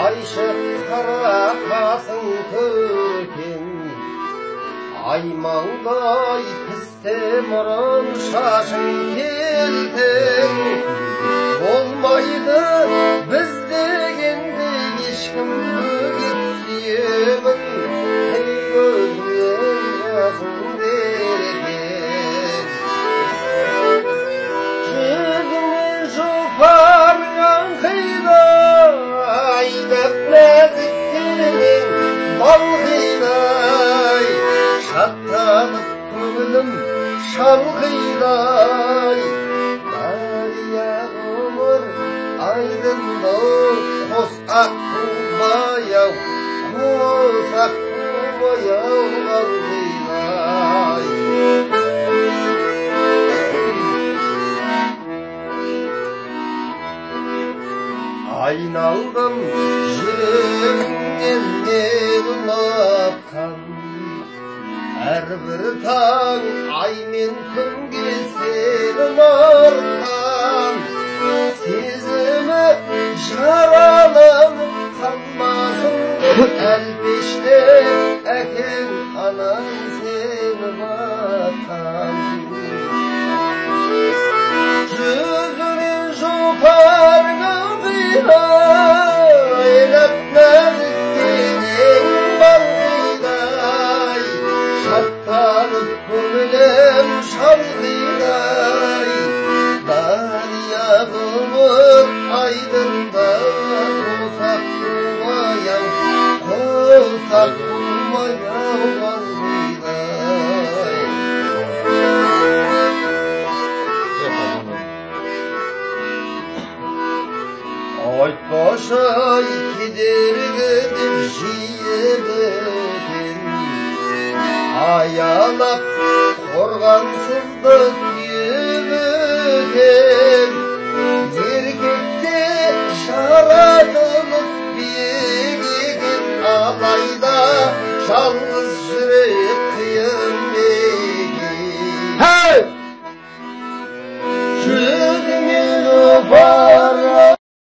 айшық қара қасың көркем. Аймаңдай пісте мұрын шашың келтең. Болмайды біз дегенде ешкім бөгет сүйемін. Қи көзіңнен жасың берген. Жүзіңе жұпарған қидай, нәп-нәзік денең балқидай. Шаттанып көңілім шалқидай. Дария ғұмыр айдында қос аққу баяу, қос аққу баяу қалқидай. Айналдым жүрегіңнен мен ұнатқан. Әрбір таң ай мен күнге сені ұнатқан. Сезімі жараланып қалмасын деп әлпештеп әкең анаң сені баққан. Жүзіңе жұпарған қидай, нәп-нәзік денең балқидай. Шаттанып көңілім шалқидай. Дария ғұмыр айдында қос аққу баяу, қос аққу баяу қалқидай. Айтпашы-ай кедергі деп жиі бөтен. Аялап қорғансызды сүйіп өтем. Еркекте жаратылған